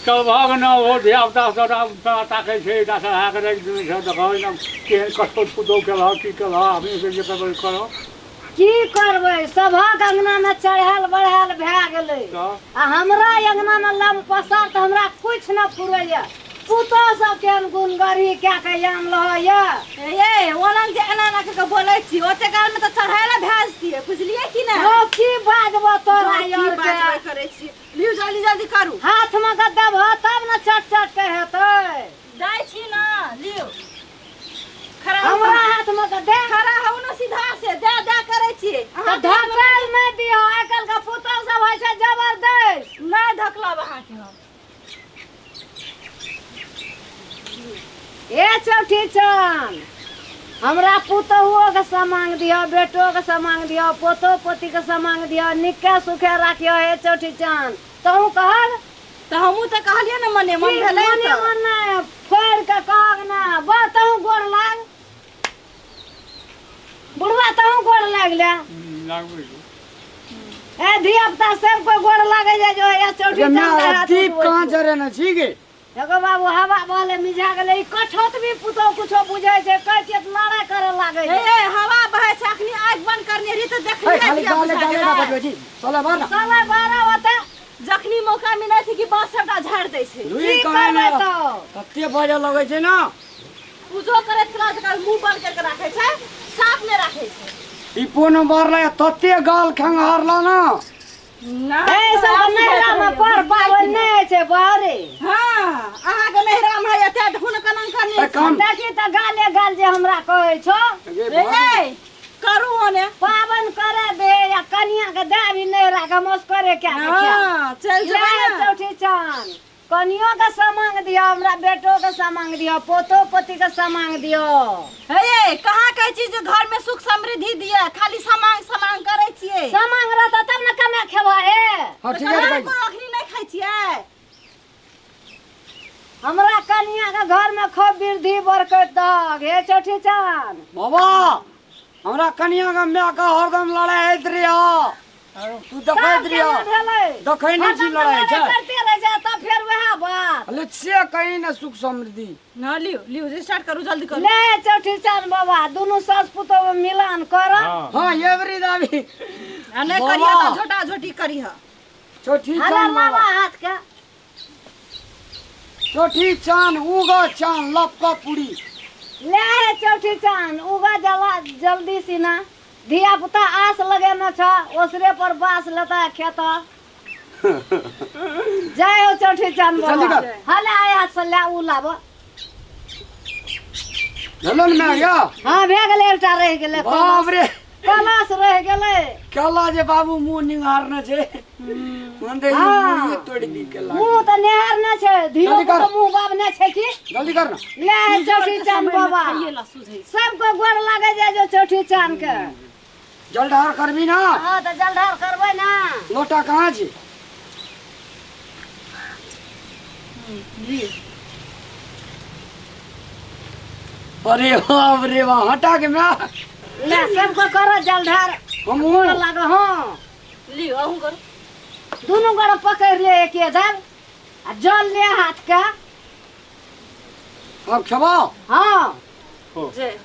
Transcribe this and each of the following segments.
चल भग न ओ धिया पुता सब तोरा ताकै छै एकटा चढ़ा कऽ राखि देने छौ देखह एकदम केहन कठोर पुतहु केलह की केलह अपने से जे करबै करऽ। की करबै, सभक अंगना में चढ़ायल बढ़ायल भए गेलै तऽ आ हमरा अंगना में लम पसार तऽ हमरा कुछ न फुरैया। पुतोह सब केहन गुनगढ़ी कए के आनलह ये। ए ओलन जे एना एना कऽ के बोलै छी ओते काल में तऽ चढ़ायला भए जतियै, बुझलियै कि नहि? हौ की बाजबो तोरा की यार के? बाजबै करै छी, लिउ जल्दी जल्दी करू। हाथ में के देबह तब ने चट चट के हेतै। दै छी ने, लिउ। खड़ा होउ। हमरा हाथ में के दे। खड़ा होउ ने सीधा से, दे दे करै छी। तऽ धकेल नहि दियौ, आइ काल्हि के पुतोह सब होइ छै जबरदस्त। नहि धकलब अहाँके हम। ए चौठी चान, हमरा पुतहुओ के समांग दियौ, बेटो के समांग दियौ, पोतो पोती के समांग दियौ, निके सुखे राखियौ। हे चौठी चान, तहूँ कहब? तऽ हमहूँ तऽ कहलियै ने मने मन की भेलै मने तऽ। मन नहि, फोड़ि के कहब ने। बा तहूँ गोर लाग बुढ़वा, तहूँ गोर लागि ले। लागबै छी। ए धिया पुता सब कोई गोर लागे जाय जो या चौठी गे चान के माय हाथ दीप उठबै कहाँ छियौ। जरेने छी गे? एगो बाबू हवा बहले मिझा गेलै। ई कठौत भी पुतहु कुछो बुझै छै, कहै छियै तऽ लड़ाइ करऽ लागै हे छै। हवा बहै छै, अखनी आगि बंद करने रही तऽ ए देखलियै खाली किया गाले बुझा गाले ना गेलै? बजबै छी, चले बाहर ना। 12:15 ओते जखनी मौका मिलै छै कि बाँस सबटा झाड़ि दै छै। की रुइ कहाँ करबै ने तऽ? तते बजऽ लगै छै ने। पूजो करैत कला जकरा मुँह बंद करिके राखै छै, साफ नहि राखै छै। ई पोन मारले तते गाल खंगारला ना। ए सब नैहरा में पर पाबनि नहि होइ छै बहरे। हाँ, अहाँके नैहरा में एते धुन कलंक ए नहि काम देखी तऽ गाले गाल जे हमरा कहै छौ। गे ए करू ओने पाबनि करे दे या कनिया के दे भी नैहरा के मौस करे क्या के खायब। हाँ, चलि जेबै ले ने। चौठी चान, कनियो के समांग दियौ, हमरा बेटो के समांग दियौ, पोतो पोती के समांग दियौ। हे कहाँ कहै छी जे घर में सुख समृद्धि दिअ, खाली समांग समांग करै छियै। समांग रहतौ तब ने कमा खेबह हे। हां ठीक है कहाँ भाई। कोनो अखनी नहि खाइ छियै? हमरा कनिया के घर में खूब वृद्धि बरकत दहक हे चौठी चान। बाबा हमरा कनिया के माय के हरदम लड़ाई होइत रहियो, तू देखैत तब रहियो। केना भेलै? देखै नहि छी हरदम तऽ लड़ाइ छै। करते रहै छै तब फेर वएह बात। ले से कहीं ना सुख समृद्धि ना लिउ लिउ, स्टार्ट करू जल्दी करू। ले चौठी चान बाबा, दुनू सास पुतोह में मिलान कर। हँ हाँ एवरी दाबी आ नहि बाबा। करिह तऽ झोटा झोटी करिह। चौठी हला चान लाबा बाबा, हाथ के। चौठी चान उगा चान लपका पूरी। ले हे चौठी चान उगा जला जल्दी सिना, धिया पुता आस लगेने छ, ओसरे पर बास लेता खेत। जय हो चौठी चान जल्दी बाबा। कर। हले आय हाथ से ले उ लाबो। भेलो ने माय या? हाँ भए गेलै, एकटा रहि गेलै बाप रे, कलश रहि गेलै। केला जे बाबू मुँह निहारने छै, मन तऽ ई हाँ। मुड़िए तोड़ि दी केला। मुँह तऽ निहारने छै, धियो जल्दी कर। पुतो मुँह बाबने छै की? जल्दी कर ना। ले हे चौठी चान बाबा, खाइए ला सुझै छै। सबके गोर लागे जाय जो चौठी चान के। जलधार करबी ना? हाँ तऽ जलधार करबै ना। लोटा कहाँ छै? अरे बाप रे बाप, हटा के माय। ले सबके करो जलधार। हमहूँ? गोर लागे। हाँ लिउ अहूँ करू। दुनू गोरे पकड़ि ले एक इधर आ जल ले हाथ के। अब खेबो? हाँ। जय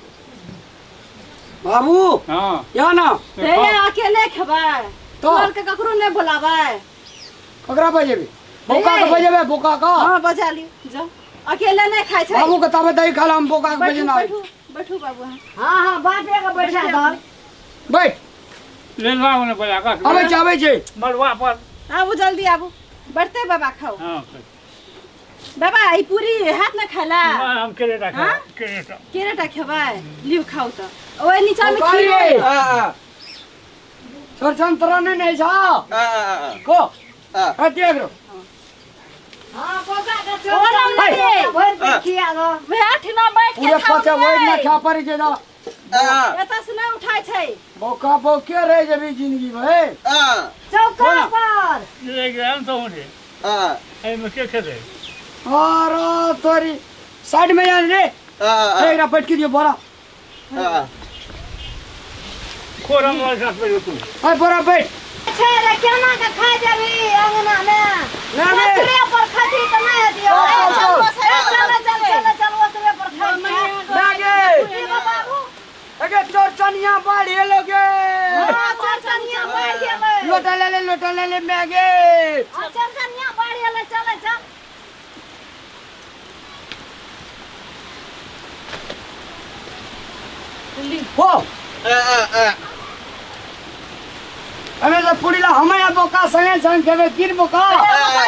बाबू हँ या ना। हे अकेले खेबै? तो? घर के ककरो नहि बोलाबै? ककरा बजेबे? बोका के बजेबे, बोका का? हाँ बजा लिउ जाउ, अकेले नहि खाइ छै। बाबू के ताबे दही खा हम बोका के बैठू बजेना। बैठू बैठू बाबू अहाँ। हाँ हाँ बापे के बैठा दल। बैठ। ले लाउ ने बजा कऽ। अबै छै, अबै छै। मड़ुआ पर। आबू जल्दी आबू, बैठते बाबा खाउ। हँ बाबा ई पूरी हाथ न खाला? हम केरेटा हाँ? खेबै, केरेटा। केरेटा खेबै? लिउ खाउ तऽ। ओहि नीचा में बोका खीर रे। चौरचन तोरा नहि ने छौ को हट एकरो। हाँ बोका के ओ चौरचन राम रे। भरि पेट खिया दो। वएह ठिना बैठ के पूरे खाउ पचे ओहि ना ने। खा पड़ै छै तऽ। एतऽ से नहि उठाइ छै। बोका बोके रहि जेबी जिंदगी भरि। चौका बोला। पर ले गेल तऽ रे एहिमे के खेतै? अरे तोरी साइड में जान रे, एकरा बैठ के दियो बोरा। खोरम वाला साथ में तू। ए बोरा बैठ। छै रे, केना के खा जेबही अंगना में? ना रे। ओसरे पर खती तऽ नहि ले मैगे। चल कन्या बाड़ी एलै, चल चल। हो अबे तो पूरी ला हमें बोका संगे संग खेबे किर बोका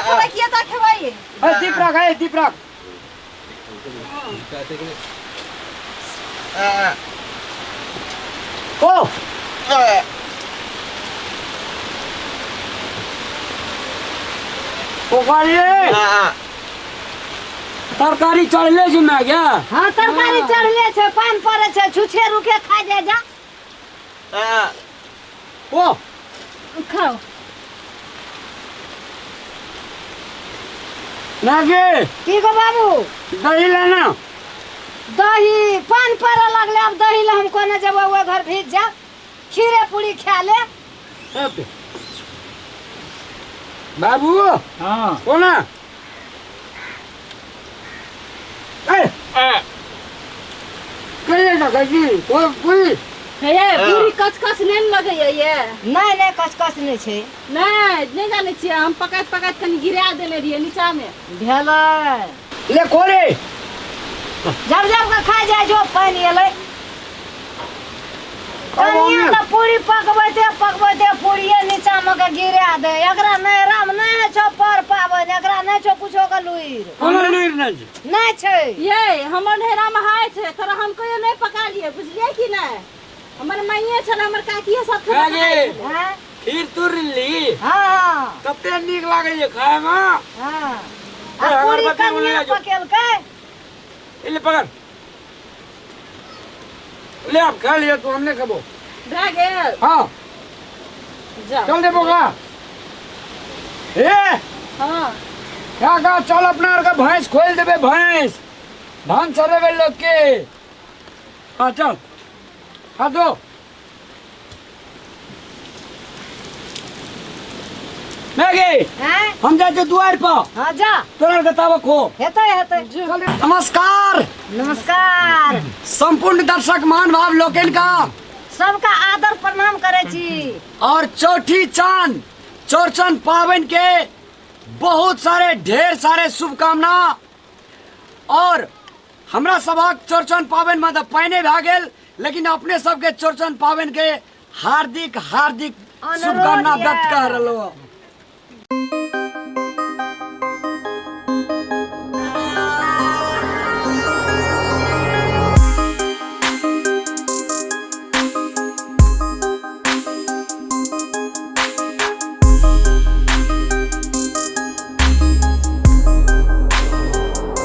खेबै किया ता खेबै। ए दीप रख, ए दीप रख। ओ बोका रे तरकारी चढ़ले छै मैं क्या? हां तरकारी चढ़ले छै, पान पड़े छै, छुछे रुके खा जा जा। ओ खाओ नागे की गो बाबू? दही लेना। दही पान पड़े लगले, अब दही ले हम कोने जेबै, ओहि घर भीज जा, खीरे पूरी खा ले। बाबू हां कोना ए कहिए ना कहिए कोई पूरी हे पूरी कचकच नहीं लगैया ये? नहीं नहीं कचकच नहीं छै। नहीं नहीं जानै छियै, हम पकाइत पकाइत कनी गिरा देने रहियै नीचा में। भेलै ले कोरे जब जब के खा जाय जो पानि एलै। कनिया तऽ पूरी पकबैते पकबैते पूरिये नीचा में के गिरा दे। एकरा नहि राम नहि छौ पर पाबनि, एकरा नहि छौ कुछो के लुइर। कोनो लुइर नहि छै? नहि छै। ये हमर नैहरा में हाय छै, तोरा हम कहियो नहि पका लियै, बुझलियै कि नहि? हमर माइये छल, हमर काकिये सब खाना खीर तुरली। हां कते नीक लागै खाय में। हां आ पूरी कनिया पकेलकै। ले पकड़ ले, आप खा लिया तो हमने खबो भए गेल। हां जा चल दे बोका। ए हां क्या का चल अपना आर के भैंस खोल देबे, भैंस धान चरेबे लोग के। हां चल हां दो मैगी। हैं हम जाए द्वार पर। हां जा तोरा के ताबक हो हेतै हेतै। नमस्कार नमस्कार संपूर्ण दर्शक मान भाव लोकनि का सबका आदर प्रणाम करे छी। और चौठी चांद चौरचन पावन के बहुत सारे ढेर सारे शुभकामना। और हमरा सभक चौरचन पावन में तो पानि भए गेल, लेकिन अपने सबके चौरचन पावन के हार्दिक हार्दिक शुभकामना व्यक्त कर रहलो।